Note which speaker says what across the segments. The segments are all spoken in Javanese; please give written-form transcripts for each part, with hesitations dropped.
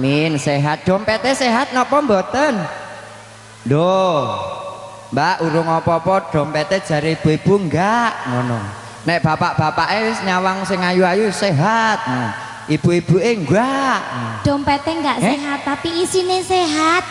Speaker 1: Amin, sehat. Dompete sehat napa mboten? Lho. Mbak urung apa-apa dompete jare ibu-ibu enggak ngono. Nek bapak-bapake wis nyawang sing ayu-ayu sehat. Nah, ibu-ibuke enggak.
Speaker 2: Dompete enggak sehat tapi isine sehat.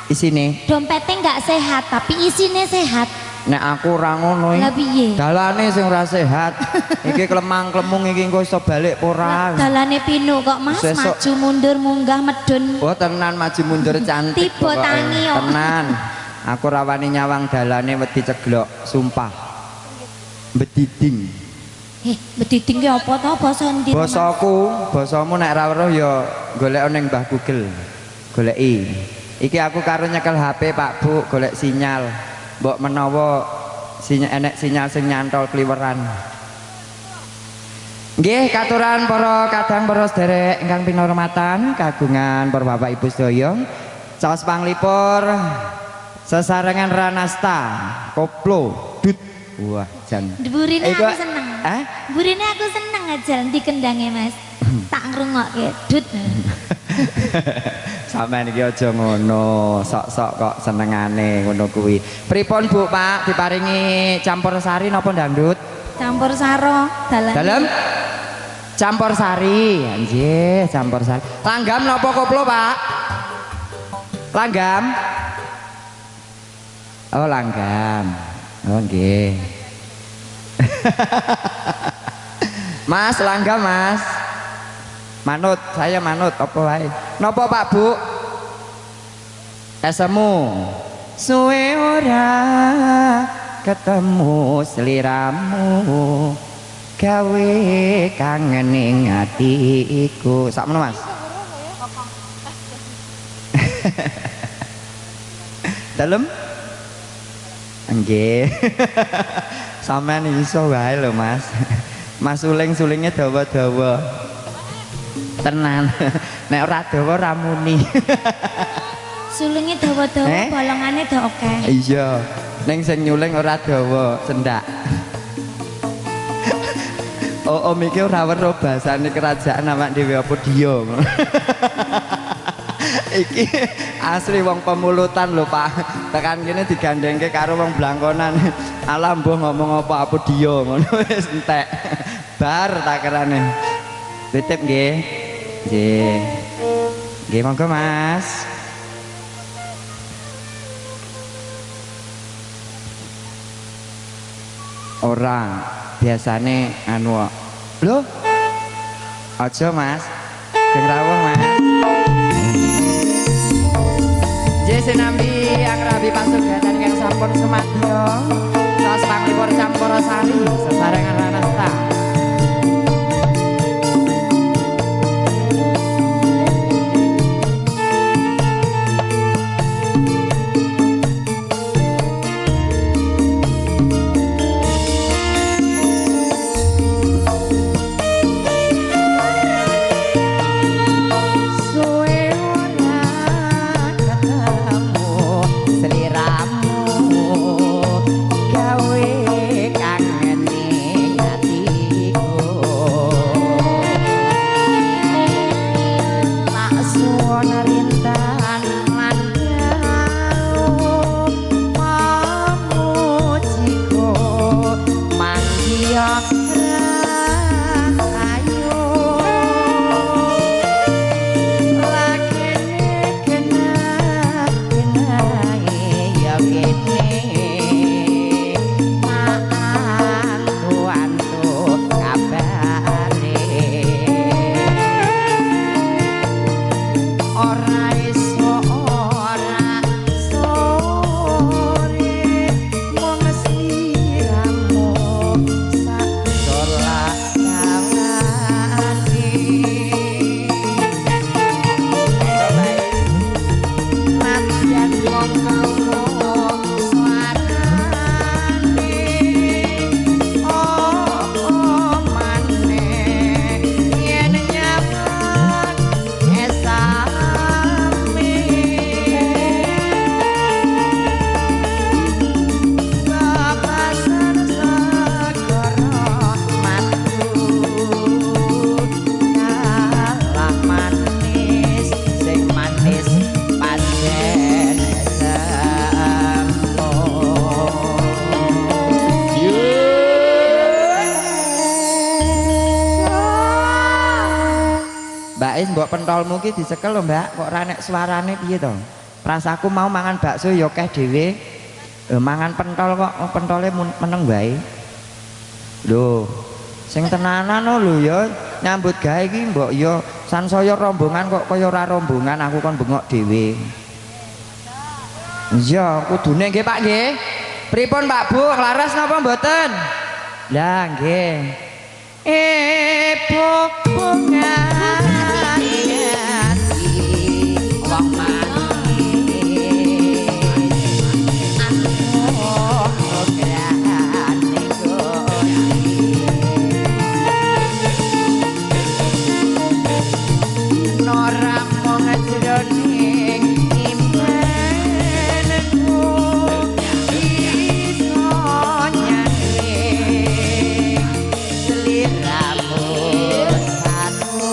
Speaker 1: Isine?
Speaker 2: Dompete enggak sehat tapi isine sehat.
Speaker 1: Nek aku ora ngono iki.
Speaker 2: Lah piye?
Speaker 1: Dalane sing ora sehat. Iki klemang-klemung iki engko iso balik apa ora?
Speaker 2: Dalane pinuk kok Mas,
Speaker 1: sesuk.
Speaker 2: Maju mundur munggah medun.
Speaker 1: Oh tenan maju mundur cantik.
Speaker 2: Tiba tangi kok.
Speaker 1: Tenan. Aku rawani nyawang dalane wedi ceglok, sumpah. Bediding.
Speaker 2: Bediding ki apa to basa endi?
Speaker 1: Basaku, basamu nek ra weruh ya golek ning Mbah Google. Goleki. Iki aku karo nyekel HP Pak Bu, golek sinyal. Mbok menawa sinyal enek sinyal sing nyantol kliweran. Nggih, katuran para kadang para sederek ingkang pinurmatan kagungan para bapak ibu sedaya. Caos panglipur sesarengan Ranasta, koplo, dut. Wah, jan.
Speaker 2: Burine aku seneng.
Speaker 1: Eh?
Speaker 2: Burine aku seneng aja di kendange Mas. Tak ngrungokke dut.
Speaker 1: Sampeyan iki aja ngono, sok-sok kok senengane ngono kuwi. Pripun Bu Pak diparingi campur sari napa dangdut?
Speaker 2: Campur saro dalan.
Speaker 1: Dalem? Campur sari. Nggih, campur sari. Langgam napa koplo, Pak? Langgam? Oh, langgam. Oh, nggih. Mas, langgam, Mas. Manut, saya manut apa wae. Napa Pak Bu? Esemu. Suwe ora ketemu sliramu. Gawe kangen ing atiku. Sakmono, Mas. Dalem? Nggih. Sampeyan iso wae lho, Mas. Mas suling-sulinge dawa-dawa. Tenan. Nek ora dawa ora muni.
Speaker 2: Sulinge dawa-dawa, bolongane do akeh.
Speaker 1: Iya. Ning sing nyuling ora dawa, cendak. Oh, om iki ora weruh bahasane kerajaan awak dhewe apa dia. Iki asli wong pemulutan lho, Pak. Tekan kene digandengke karo wong blangkonan. Alah mbuh ngomong apa apa dia ngono wis entek. Bar takerane. Titip nggih. Nggih. Nggih monggo, Mas. Ora biasane anu lho. Aja, Mas. Geng rawuh, Mas. Nggih sinambi akrabi pasugatan ingkang sampun sumadyo. Saos panglipur campur sari sesarengan Ranasta. Gawe kangen ing ati. Mbak Is mbok pentolmu ki dicekel lho Mbak, kok ora nek suarane piye to? Rasaku mau mangan bakso ya akeh dhewe. Mangan pentol kok pentole meneng wae. Lho, sing tenanan lho ya nyambut gawe iki mbok ya sansaya rombongan kok kaya ora rombongan aku kon bengok dhewe. Iya, kudune nggih Pak nggih. Pripun Pak Bu, laras napa mboten? Lah nggih. Bunga ati wong manis anugrahane Gusti ora mung jroning imanku iso nyanding sliramu satu.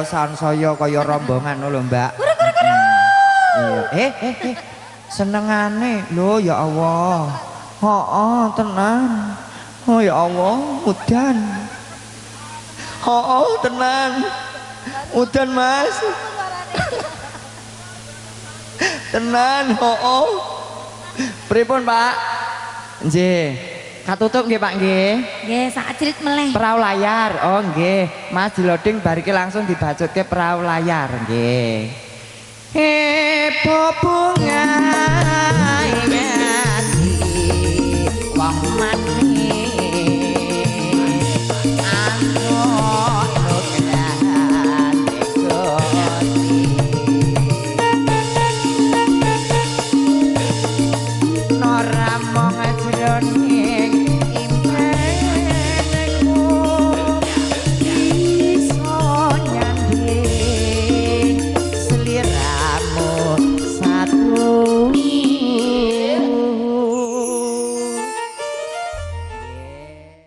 Speaker 1: Sansaya kaya rombongan lho Mbak. Iya. Senengane lho ya Allah. Heeh, tenan. Oh ya Allah, udan. Heeh, tenan. Udan Mas. Tenan, heeh. Pripun, Pak? Nggih. Katutup nggih Pak nggih.
Speaker 2: Nggih, sak cerit meleh.
Speaker 1: Perahu layar. Oh nggih. Mas diloading bar iki langsung dibacutke perahu layar nggih. Bunga ing ati wong manis anugrahane Gusti ora mung jroning iso nyanding sliramu.